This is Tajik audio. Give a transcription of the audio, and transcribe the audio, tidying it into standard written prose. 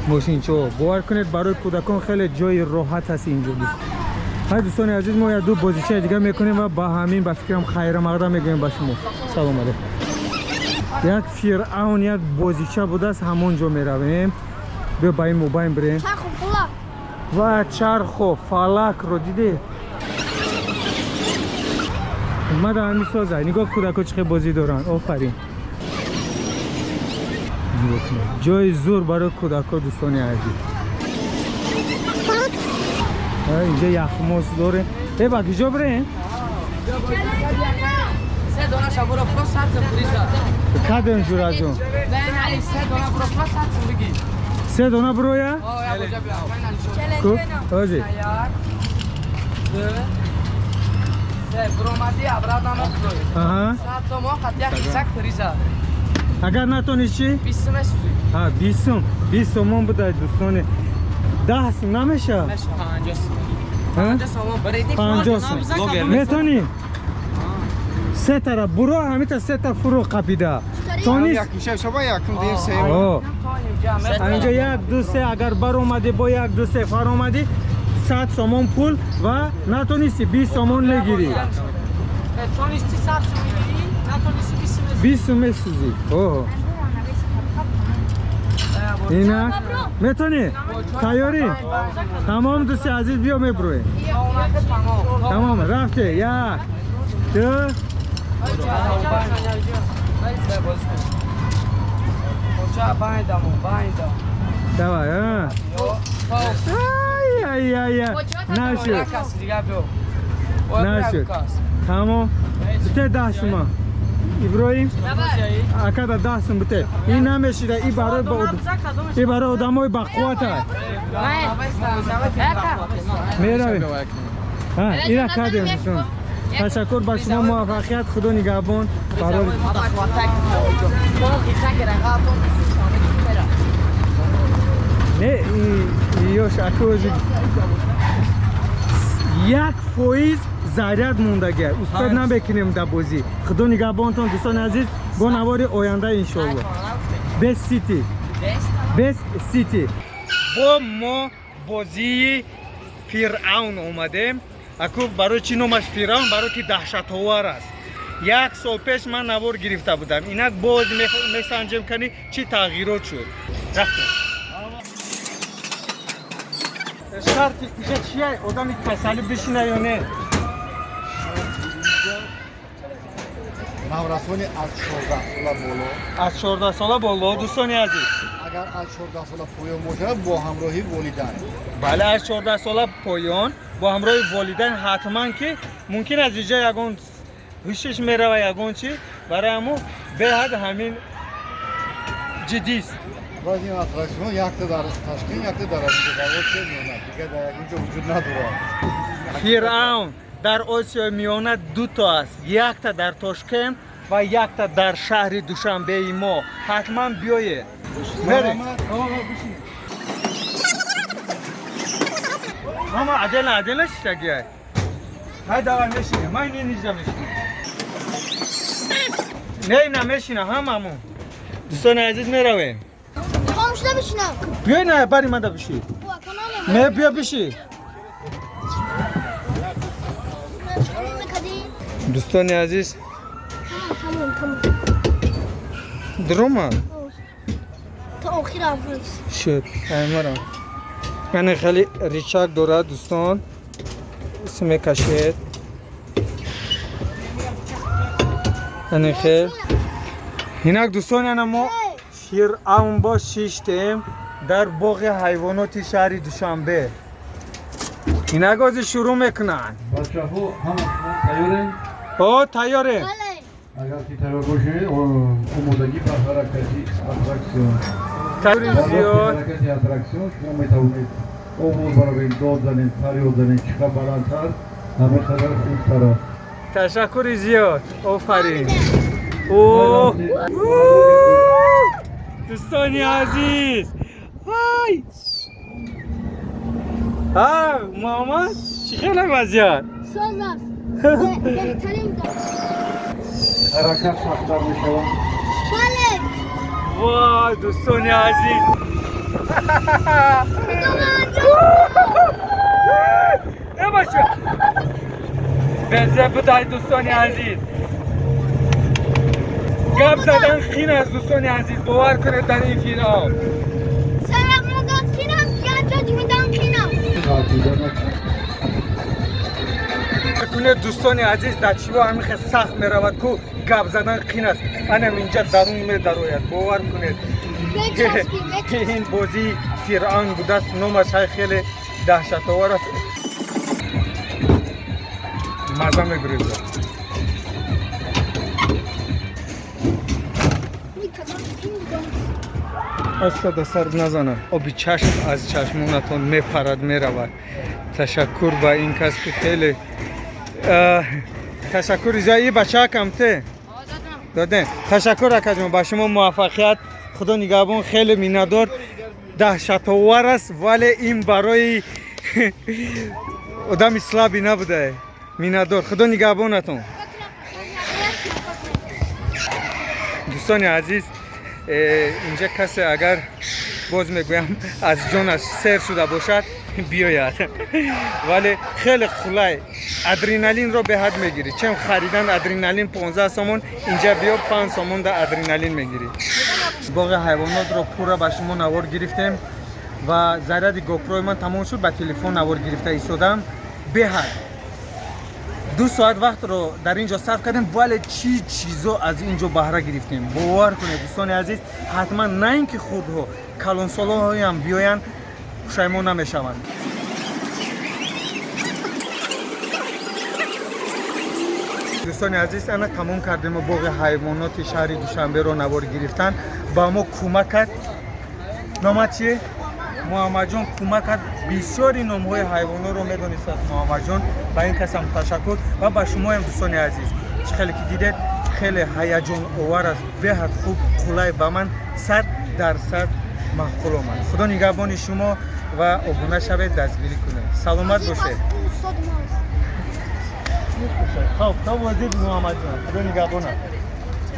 Мошинчо бовар кунед, барои кӯдакон хеле ҷои роҳат аст инҷо. Ҳай, дӯстони азиз, мо як ду бозичаи дига мекунем ва ба ҳамин, ба фикрам, хайрамақдам мегӯем ба шумо. Салом алейкум. Як фиръавн, як бозича будааст, ҳамон ҷо меравем. Биё, ба ин мобайн бирем. Чарху фалак. Ва чарху фалакро дидед? Мада ҳамин соза. Нигоҳ, кӯдако чӣ хел бозӣ доранд. Офарин, нигоҳ кунед, ҷои зур барои кӯдако. Дӯстони азиз, инҷо яхмоз дорем. Э, ба киҷо бирем? Се дона шабуро про сад приза. Кадем, ҷураҷон? Не, не, се дона бро про сад бигӣ. Се дона броя? О, я боҷа бия. Ку ози. Як, ду, се. Бромади, обратно мехӯрӣ. 100 сомон қат як хисак приза. Агар натонӣ чӣ? 20 месӯзӣ. Ҳа, 20 сум, 20 сомон буда. Дӯстони, 10 сум намеша? Меша, 50 сом. Ҳа? 50 сомон. 50 сум. Метонӣ? Се тара буро, ҳамита сета фурӯ қапида тонис. Якум шаба, якум дим, сеюм. О, инҷо як, ду, се. Агар баромадӣ, бо як, ду, се фаромадӣ, 100 сомон пул ва натонисти, 20 сомон мегирӣ. Тонисти, 100 сом мегирӣ, натонисти, 20 месӯзӣ. 20 сум месӯзӣ. Оҳо, инак метонӣ? Тайёрӣ? Тамом, дӯсти азиз, биё, мебуроем. Тамом, рафте. Як, ду. Се бозӣ кун. Боча байдамо, байда. Давай, а. Ай, ай, ай, ай. Нашуд. Як кас дига биё. Нашуд. Тамом, бите 10 сума. Иброҳим акада 10 сум бите. Ин намешида, и барои и барои одамои бақувват аст. Меравем. Ира кардем, дӯстон. Ташаккур ба шумо, муваффақият, худо нигаҳбон. Барори. Не, ёш акози 1% заряд мондагия, успед намекунем дар бозӣ. Худо нигаҳбонтон, дӯстони азиз, бо навори оянда, иншоалло. Бест сити, бест сити. Бо мо бозии фиръавн омадем. Аку, барои чӣ номаш фиръавн? Барои ки даҳшатовар аст. Як сол пеш ман навор гирифта будам, инак боз месанҷем, кани чӣ тағйирот шуд. Рафтем. Шарти иҷа чия? Одами касалӣ бишина ё не? Наврасони аз 14 сола боло. Аз 14 сола боло, дӯстони азиз. Агар аз 14 сола поён бошад, бо ҳамроҳии волидайн. Бале, аз 14 сола поён, бо ҳамроҳи волидайн ҳатман, ки мумкин аз иҷа ягон ҳушиш мерава, ягон чи. Барои ҳамо беҳад ҳамин ҷиддист. Баъд ин аттраксион якта дар Ташкент, якта дар Осиёи Миёна, дигар дар ягон ҷо вуҷуд надорад. Фиръавн дар Осиёи Миёна дуто аст: якта дар Тошкент ва якта дар шаҳри Душанбеи мо. Ҳатман биёед. Мерем. Ҳама аделна, аделна шиштагиай. Ҳай, давай, мешинем. Ман инҷа мешинам. Не, ина мешинам ҳамамон. Дӯстони азиз, меравем. Хомӯшда бишинам. Биёй, на, бари мада биши. Не, биё, биши. Дӯстони азиз. Тамом, тамом. Дурума. То охир аввал. Шуд, аймарам. Яъне хеле рычаг дорад, дӯстон, мекашед. Яъне хел. Инак, дӯстон, яна мо фиръавн бо шиштем дар боғи ҳайвоноти шаҳри Душанбе. Инак ози шурӯъ мекунанд. Бачаҳо, ҳама шумо тайёрем? О, тайёрем. Бале. Агар ки тайёр бошед, омодагӣ ба ҳаракати аттраксион. Тайёри зиёд. Ҳаракати аттраксион шумо метавонед овоз баровед, дод занед, фарёд занед. Чӣ қадр баландтар, ҳамин қадар хубтар аст. Ташаккури зиёд, офарин. О, дӯстони азиз, ай, а Муҳаммад, чӣ хеле вазъият? Соз аст. Беҳтарин. Ҳаракат сахттар мешавад. Бале. Вой, дӯстони азиз. نباشه بنزه بدهید دوستان عزیز. گپ زدن خین است دوستان عزیز، باور کنید در این فیلم کنه دوستان عزیز. در چیوا همین خیلی سخت میرود کو گپ زدن خین است. انم اینجا درون می دروید، باور کنید که این بازی فرعون بوده است. نامش خیلی دهشت آور است. مزه میگریزد. استاد سر نزنم، آبی چشم از چشمونتون میپرد میرود. تشکر با این کس که خیلی تشکر. رضایی بچه کم ته دادن. تشکر اکا جان، با شما موفقیت، خدا نگهبان. خیلی مینادار، دهشت آور است ولی این برای آدم اسلامی نبوده. مینادار، خدا نگهبانتون. دوستان عزیز، اینجا کسی اگر باز میگویم از جانش سیر شده باشد بیاید، ولی خیلی خلای ادرینالین رو به حد میگیری. چون خریدن ادرینالین 15 سومون، اینجا بیا 5 سومون در ادرینالین میگیری. باغ حیوانات رو پورا به شما نوار گرفتیم و заряд گوپروی من تمام شد، با تلفن نوار گرفته ایستادم. به حد 2 ساعت وقت رو در اینجا صرف کردیم، ولی چی چیزا از اینجا بهره گرفتیم. باور کنید دوستان عزیز، حتما نه اینکه خودها کلانسال‌ها هم بیاین پشیمان نمیشوند. دوستان عزیز، انا تمام کردیم باغ حیوانات شهر دوشنبه رو نوار گرفتن. با ما کمک کرد. نامت چیه؟ محمد جان کمک کرد. بسیاری نام‌های حیوانات رو میدونست محمد جان. با این کس هم تشکر و با شما هم دوستان عزیز. چه خیلی که دیدید خیلی هیجان آور است، به حد خوب خلای به من 100% معقول آمد. خدا نگهبان شما و ابونه شوید، دستگیری کنید. سلامت باشید. خب تا وزیر محمد جان، خدا نگهبانت.